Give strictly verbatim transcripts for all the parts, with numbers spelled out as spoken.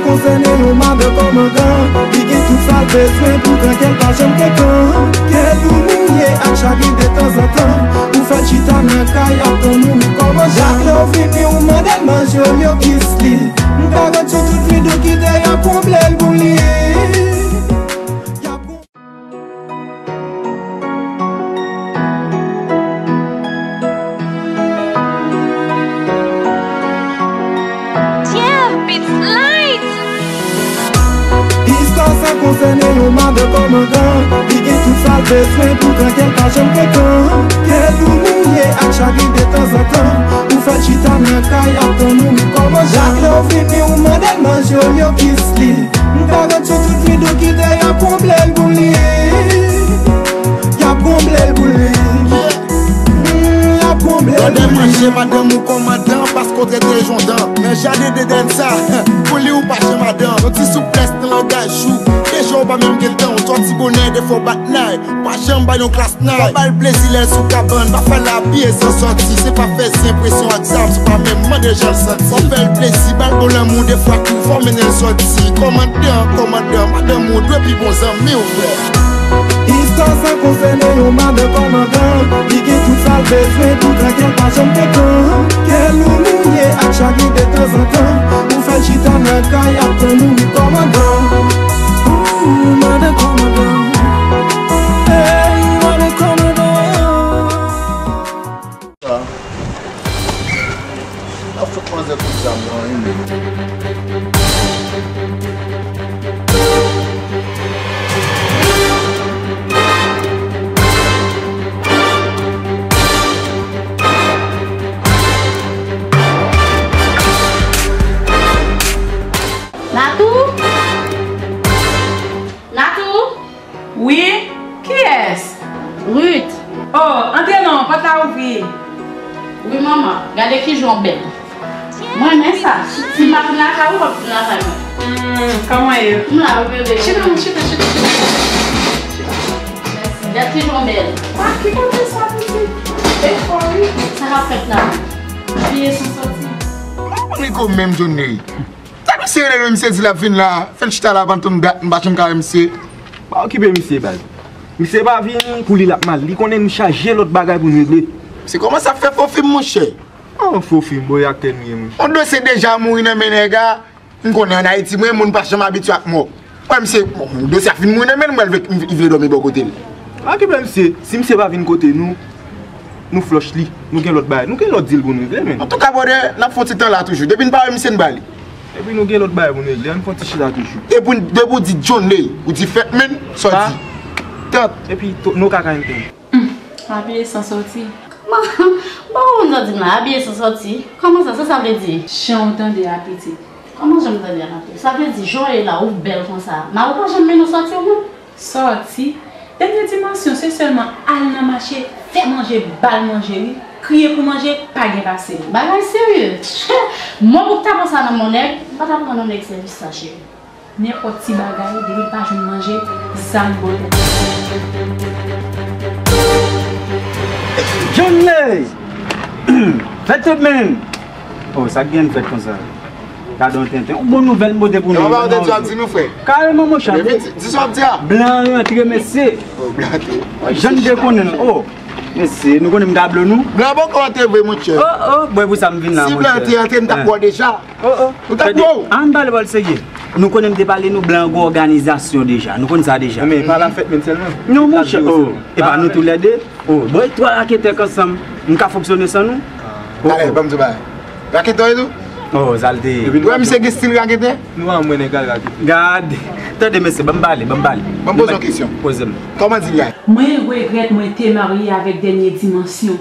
Konsène yon madan kòmandan, li gen tout sa l bezwen pou trankil pa janm gentan. Kè l ou mouye ak chagren detanzantan. Ou fè l chita nan kay ap tann ou kòmandan. Chak lè w vini ou mande l manje, olye w kis li. M garanti w tout nwi Doki te y ap konble l pou li. Y ap Istwa sa konsène yon madan kòmandan. Li gen tout sa l bezwen pou trankil pa janm gentan. Kè l ou mouye ak chagren detanzantan. Ou fè l chita nan kay ap tann ou kòmandan. Chak lè w vini ou mande l manje, olye w kis li. M garanti w tout nwi Doki te y ap konble l pou li. Y ap konble l pou li. Mm, y ap konble l pou li. Lòdè manje madanm ou kòmandan, paske w trete l jan w dan. Nan jaden de dèn sa, pou li ou pa jan madanm. Yon ti souplès nan langaj ou. Deja w pa menm gen tan, w sòti bonè, defwa w bat nay. Pa janm bay yon klas. Nan, pa ba l plezi lè l sou kabann, pa fè l abiye san sòti, se pa fè zen presyon ak zam, se pa menm mande l jan l santi. Fò fè l plezi, ba l bon lanmou, defwa tou fò mennen l sòti. Kòmandan, kòmandan, madanm ou dwe pi bon zanmi w, frè. Istwa sa konsène yon madan kòmandan, li gen tout sa l bezwen pou trankil pa janm gentan. Kè l ou mouye ak chagren detanzantan, ou fè l chita nan kay ap tann ou wi kòmandan. Ooh, madan kòmandan. Hey, madan kòmandan. Sa. N ap fout manzè kout zam nan, wi, men. Natou? Natou? Wi, kiyès? Ruth. Oh, antre non, pòt la ouvri. Wi, manman, gade kijan w bèl. Mwen renmen sa. Si m pa vin lakay ou, w ap vin lakay mwen. Hmm, kòman ye? M la, wi, bebe. Chita, non, chita, chita, chita. Mèsi. Gad kijan w bèl. Ah, ki kote sa, pitit? E fò, wi. Sa k ap fèt la? Abiye san sòti. Mwen konn li ko menm Johnny. Sa misye rele menm, misye di l ap vin la, fè l chita la pandan yon dat, m pa janm ka wè misye. Pa okipe misye, baz. Misye pa vini pou li l ap mal. Li konnen nou chaje lòt bagay pou n regle. Se kòman sa fè fo fim, monchè? An fo fim, boy, aktè nou ye, monchè. Yon dosye deja mouri nan men nèg la, m konnen ann Ayiti, mwen, moun pa janm abitye ak mò. Wè, misye, bon, dosye a fin mouri nan men l, m pral vle, m vle dòmi bò kote l. Pa okipe misye, si misye pa vin kote nou, nou flòch li, nou gen lòt bagay, nou gen lòt dil pou n regle, men. Antouka, brother, n ap fè yon ti tan la toujou. Depi n pa wè misye, n ba li. Epi nou gen lòt bagay pou n regle, ann fè yon ti chita toujou. Epi depi w di Johnny, ou di Fatman, sa w di? Tant. Epi to-, no kaka enten. Hmm, abiye san sòti. Kòman? Bon, ou nan di m la, abiye san sòti. Kòman sa, sa sa vle di? Jan w tande a, pitit. Kòman jan m tande a, matant? Sa vle di, jan w ye la, ou bèl konsa. Mari w pa janm mennen w sòti, ou menm? Sòti. Dènye dimansyon, se sèlman al nan mache, fè manje, ba l manje, wi. Kriye pou manje, pa gen pase l. Bagay serye. Mwen pou k ta pran sa nan men yon nèg, m pa ta pran nan nèg sèvis sa, cheri. Nenpòt ti bagay, depi l pa jwenn manje, zam bò tèt. Johnny! Fèt tout menm! Oh, sa k gen fèt konsa? Gade yon tenten. Yon bon nouvèl m pote pou nou. Yon bagay w te di w ap di nou, frè. Kareman, monchè. Di sa w ap di a. Blan rantre, mesye. Oh, blan tou. Jan n te konnen l. Oh, mesye, nou konnen m ta blo nou. Blan poko rantre vre, monchè. Oh, oh, bwè pou sa m vin la, monchè. Si blan te rantre, m t ap wè w deja. Oh, oh. Ou t ap wè w. Ann pale bòl serye. Nou konnen m te pale nou blan gwo òganizasyon deja. Nou konn sa deja. Men pa la fèt menm sèlman. Non, monchè. Oh, e pa nou toulède. Oh, bon, e twa raketè k ansanm, m ka fonksyone san nou? Oh, alè, oh. Ban m di w bagay. Raketè w ye tou? Oh, sa l te ye. Ou wè misye gen stil raketè? Nou a mwen nèg al raketè. Gad. Tande, mesye, ban m pale, ban m pale. Ban m poze w kesyon. Poze m. Kòman di l la? Mwen regrèt mwen te marye avèk dènye dimansyon.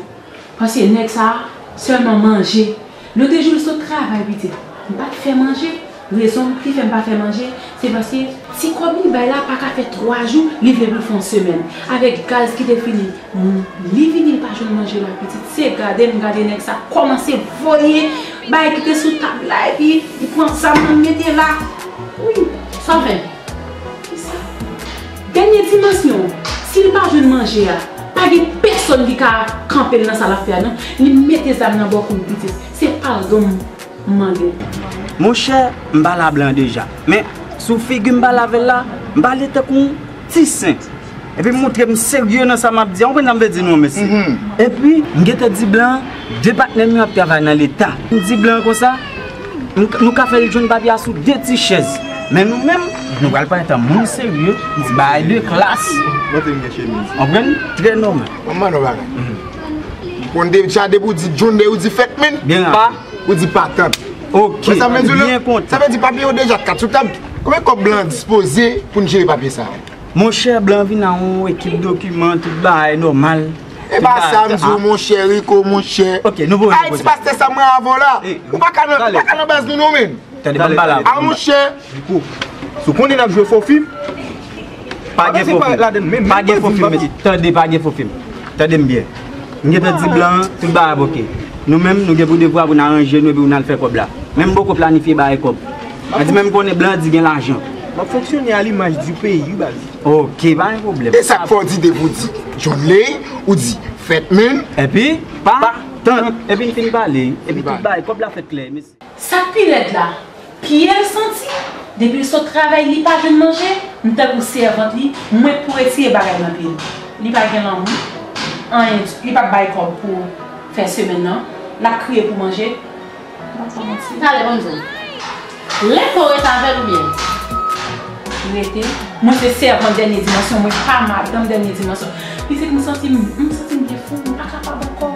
Paske nèg sa a, sèlman manje. Lote jou l sot travay, pitit. M pa t fè manje. Rezon ki fè m pa fè manje, se paske ti kòb li bay la pa ka fè twa jou, li vle pou l fè yon semèn. Avèk gaz ki te fini, m, li vini, li pa jwenn manje la, pitit. Se gade m gade nèg sa kòmanse voye bagay ki te sou tab la, epi li pran zam nan, li mete la. Wi, sa w fè? Kisa? Dènye dimansyon, si l pa jwenn manje a, pa gen pèsonn ki ka kanpe l nan sa l ap fè a, non. Li mete zam nan bò kou l, pitit. Se padon m mande. Monchè, m pale a blan deja. Men, sou figi m pale avè l la, m pale tankou yon ti sen. Epi m montre m serye nan sa m ap di a. Ou konprann sa m vle di nou, mesye? Epi, m gentan di blan, de patnè m yo ap travay nan Leta. M di blan konsa, m, nou ka fè l jwenn papye a sou de ti chèz. Men nou menm, nou pral parèt an moun serye, m di bagay de klas. Montre m gen chemiz. Konprann? Trè nòmal. Mwen mande yon bagay. Ou konn deja depi ou di John Day, ou di Fètmen? Byen pa. Ou di patant. Ok, byen kontan. Sa vle di papye yo deja kat sou tab. Konbyen kòb blan dispoze pou n jere papye sa a? Monchè, blan vin a yon ekip dokiman, tout bagay nòmal. E pa sa m di w, monchè Rico, monchè. Ok, nou voye. Ayiti pastè sa mwen avè w la. Ou pa ka nan, ou pa ka nan baz nou non, men. Tande, ban m pale avè w. A, monchè. Rico, si w konnen n ap jwe fo fim, pa gen fo fim. Pa gen fo fim, mesye. Tande, pa gen fo fim. Tande m byen. M gentan di blan an, tout bagay ap ok. Nou menm, nou gen pou devwa pou n aranje nou epi pou n al fè kòb la. Men m poko planifye bay kòb. Mwen di menm konnen blan di gen lajan. M ap fonksyone a limaj di peyi, wi, baz. Ok, pa gen pwoblèm. E sa k fè w di depi w di John Lay, ou di Fètmen. Epi, pa, pa, tan. Epi n fin pale, epi tout bagay, kòb la fèt klè, mesye. Sa k pi rèd la, pye l santi, depi l sot travay, li pa jwenn manje, m tankou sèvant li, mwen k pou retire bagay nan pye l. Li pa gen lanmou, anyen, li p ap bay kòb pou fè semèn nan, l ap kriye pou manje. M ap fè manti. Talè, ban m di w. Lè fò w rete avè l oubyen? Rete. Mwen se sèvant dènye dimansyon, mwen pa madanm dènye dimansyon. Pitit, m santi m, m santi m gen fou, m pa kapab ankò.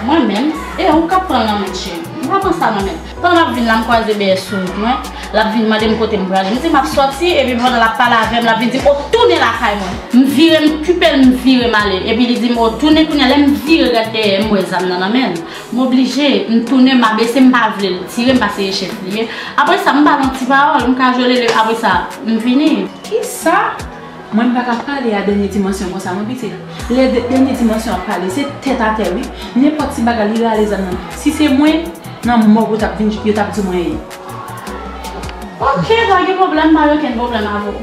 Mwen menm, e ou k ap pran l nan men m, cheri. M pa pran sa nan men l. Pandan m ap vin la, m kwaze B S sou wout mwen. L ap vin mande m kote m prale. M di m ap sòti, epi pandan l ap pale avè m, l ap vin di m, o, tounen lakay mwen. M vire, m kipe l, m vire m ale. Epi li di m, o, tounen kounye a. Lè m vire gad dèyè, m wè zam nan nan men l. M oblije, m tounen, m abese, m pa vle l tire m, paske e chèf li ye. Apre sa, m ba l yon ti pawòl, m kajole li, apre sa, m vini. Kisa? Mwen, m pa ka pale a dènye dimansyon konsa, non, pitit. Lè dè-, dènye dimansyon ap pale, se tèt atè, wi. Nenpòt ti bagay, li rale zam nan. Si se mwen, nan mòg ou t ap vin, yo t ap di mwen ye. Ok, pa gen pwoblèm, pa gen okenn pwoblèm avè w.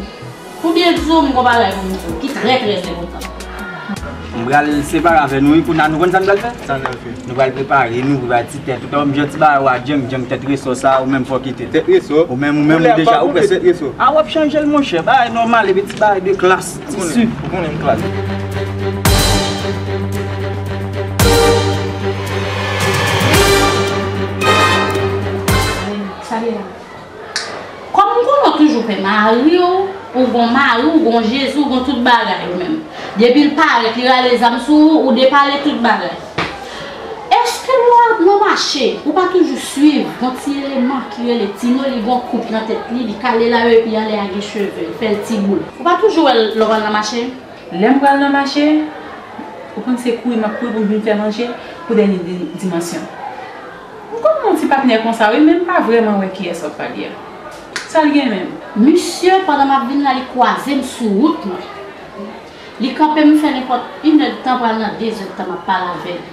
Pou byen di w, m gon bagay pou m di w, ki trè, trè enpòtan. M pral separe avè nou, wi, kounye a nou konn sa n pral fè? Sa n pral fè? Nou pral prepare nou, prepare ti tè, tout yon jan ti bagay w a djeng, djeng tèt resò sa, ou menm fò kite. Tèt resò? Ou menm, ou menm, ou deja, ou prèske. Tèt resò. A, w ap chanje l, monchè, bagay nòmal, epi ti bagay de klas, ti su. Ou konnen m klas. Sa li la. Kòm m konnen w toujou pè mari w, ou gon mari, ou gon Jezi, ou gon tout bagay ou menm. Depi l parèt, li rale zam sou ou, ou depale tout bagay. Èske lè w ap nan mache, ou pa toujou swiv gon ti eleman ki rele Tino, li gon koup nan tèt li, li kale la yo epi anlè a gen cheve, li fè l ti boul. Ou pa toujou wè l lè w pral nan mache? Lè m pral nan mache, ou konn se kouri m ap kouri pou m vin fè manje pou dènye di-, dimansyon. M konn yon ti patnè konsa wi, men m pa vrèman wè kiyès w ap pale a. Sa l gen menm? Misye, pandan m ap vin la, li kwaze m sou wout mwen. Li kanpe m fè nenpòt inèdtan, pral nan dezèdtan m ap pale avè l.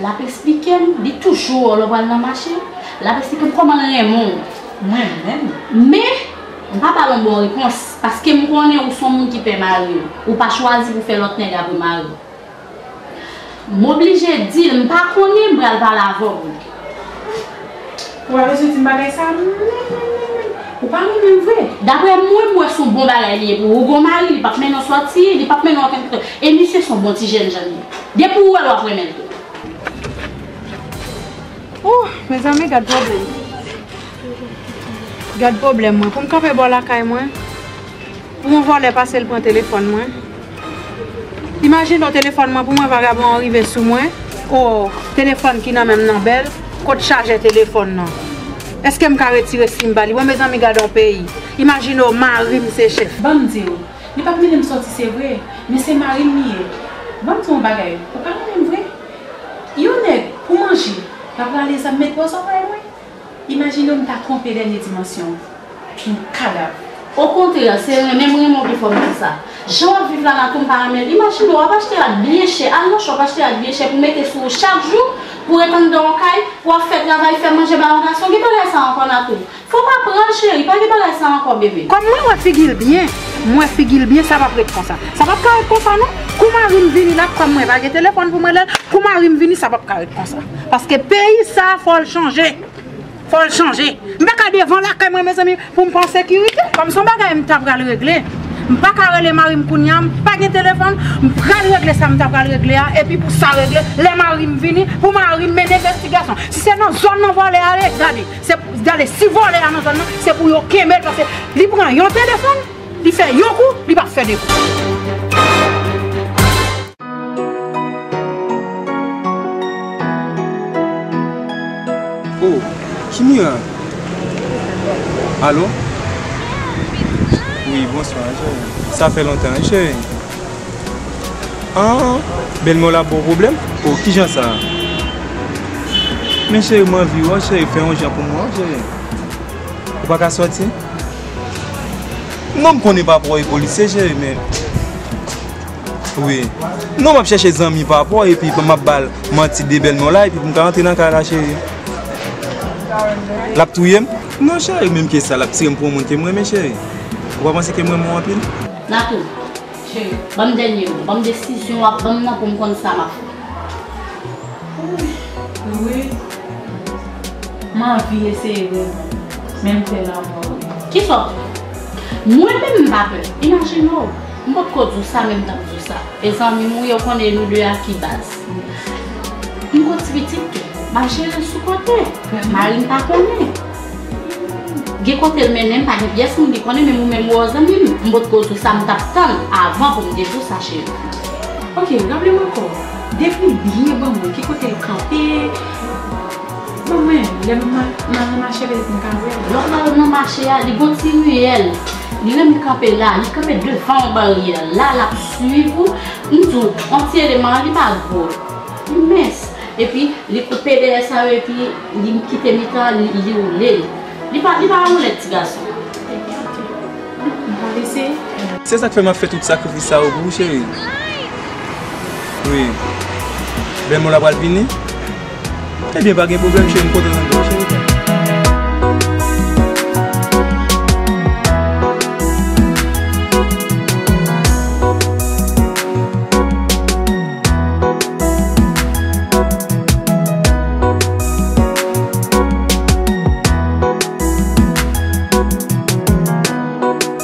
L ap eksplike m, li toujou wè w lè w pral nan mache, l ap eksplike m kòman l renmen w. Mwen menm? Men, m pa ba l yon bon repons, paske m konnen ou se yon moun ki pè mari w. Ou pa chwazi pou fè lòt nèg apre mari w. M oblije di l, m pa konnen, m pral pale avè w pou li. Ou pa bezwen di m bagay sa a, non, non, non, non. Ou pa renmen m vre. Daprè mwen, m wè se yon bon bagay li ye pou ou. Ou gon mari, li p ap mennen w sòti, li p ap mennen w okenn kote. E misye se yon bon ti jènjan li ye. Depi ou wè l, w ap renmen l tou. Oh, mezanmi, gad pwoblèm. Gad pwoblèm mwen. Pou m kanpe bò lakay mwen, pou yon vòlè pase l pran telefòn mwen. Imajine w telefòn mwen pou mwen, vagabon an rive sou mwen. Oh, telefòn ki nan men m nan bèl. Kot chajè telefòn nan? Èske m ka retire sim ba li? Bon, mezanmi, gad yon peyi. Imajine w mari m se chèf. Ban m di w, li p ap mennen m sòti, se vre, men se mari m li ye. Ban m di w yon bagay, ou pa renmen m vre? Yon nèg, pou manje, l ap rale zam met bò zòrèy mwen. Imajine w m ta twonpe dènye dimansyon w. Yon kadav. Okontrè, se renmen m renmen w ki fè m di sa. Jan w ap viv la, Natou, m pa renmen l. Imajine w ap achte rad byen chè, al nan chòp achte rad byen chè pou mete sou ou chak jou, pou ret anndan yon kay, pou w ap fè travay, fè manje ba yon gason. Gen bagay sa ankò, Natou? Fò w pa pran l, cheri, pa gen bagay sa ankò, bebe. Kòm mwen wè figi l byen, m wè figi l byen, sa p ap ret konsa. Sa p ap ka ret konsa, non. Kou mari m vini, l ap kwè m mwen pa gen telefòn pou m rele l. Kou mari m vini, sa p ap ka ret konsa. Paske peyi sa a, fò l chanje. Fò l chanje. M pa ka devan lakay mwen, mezanmi, pou m pa an sekirite. Kòm se yon bagay m ta pral regle, m pa ka rele mari m kounye a, m pa gen telefòn, m pral regle sa m ta pral regle a, epi pou sa regle, lè mari m vini, pou mari m mennen envestigasyon. Si se nan zòn nan vòlè a ye, gade, se, gade, si vòlè a nan zòn nan, se pou yo kenbe l, paske li pran yon telefòn, li fè yon kou, li p ap fè de kou. Oh, Kimira. Alo? Wi, bonswa, cheri. Sa fè lontan, wi, cheri. Ah, bèlmè w la ba w pwoblèm? Oh, kijan sa? Men cheri, m anvi wè w, cheri, fè yon jan pou mwen, cheri. Ou pa ka sòti? Non, m konnen papa w e polisye, cheri, men wi. Non, m ap chèche zanmi papa w, epi m ap ba l manti de bèlmè w la, epi pou m ka rantre nan kay la, cheri. L ap touye m? Non, cheri, menm ke sa, l ap tire m pou yon moun ke m renmen, cheri. Ou pa panse ke m renmen w anpil? Natou, cheri, ban m dènye mo, ban m desizyon w ap ban m nan pou m konn sa m ap fè. Wi. M anvi eseye vre, men m pè lanmò, wi. Kisa w pè? Mwen menm m pa pè. Imajine w, m potko di w sa, men m t ap di w sa. E zanmi m ou ye, w konnen nou de a ki baz. M gon ti pitit tou. M ap jere l sou kote. Mari m pa konnen. Gen kote l mennen m, pa gen pyès moun ki konnen, menm ou menm ou wè w zanmi m. M potko di w sa, m t ap tann avan pou m te di w sa, cheri. Ok, raple m ankò. Dekri byen ban mwen ki kote l kanpe. Ban mwen, lè m ma-, m al nan mache avè l pou m ka wè l. Lè w pral nan mache a, li gon ti riyèl. Li renmen kanpe la, li kanpe devan yon baryè. La, l ap swiv ou. M di w, yon ti eleman, li pa gwo. Li mens. Epi, li koupe dèyè sa yo, epi li kite mitan, li, li woule l. Li pa, li pa woule ti gason. M pral eseye. Se sa k fè m ap fè tout sakrifis sa yo pou ou, cheri. Wi. Bèlmè w la pral vini? Ebyen, pa gen pwoblèm, cheri, m kontan tande w, cheri.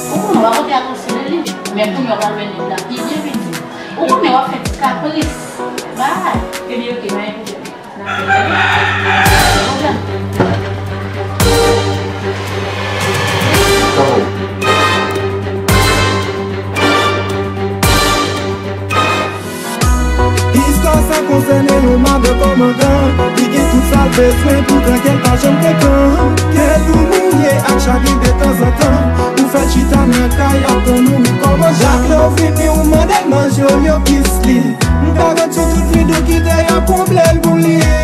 Ou konnen w ap pote atansyon de li, men kounye a w pral wè nèg la pi byen piti. Ou konnen w ap fè ti kapris. Bay. Ebyen, oke, pa gen pwoblèm. Istwa sa konsène yon madan kòmandan. Li gen tout sa l bezwen pou trankil pa janm frékan. Kè l tou mouye ak chagren detanzantan. Ou fè l chita nan kay ap tann ou kòmandan. Chak lè w vini ou mande l manje, olye w kis li. M garanti w tout vidéo ki dèyè konble l pou li.